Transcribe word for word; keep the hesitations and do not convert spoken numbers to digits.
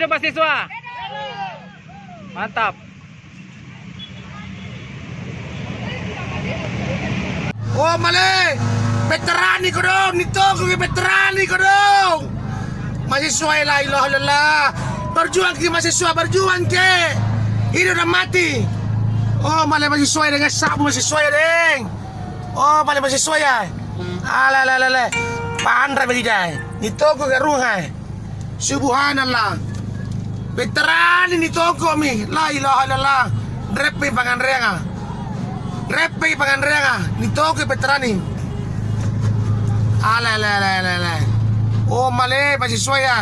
Mahasiswa. Mantap. Oh, male. Veterani kodong, nitongkoki veterani kodong. Mahasiswa, la ilaha illallah. Berjuangki mahasiswa, berjuangki. Hidup dan mati. Oh, male mahasiswa, deng, sabu mahasiswa, deng. Oh, male mahasiswa, ya. Ala, ala, ala, ala. Panra bagi jai. Nitongkoki ruhai. Subhanallah. Veterani nitongkomi. La ilaha illallah. Reppe panganreanga. Reppe panganreanga. Nitongko veterani. Ala, ala, ala, ala, ala. Oh, male, mahasiswa, ya.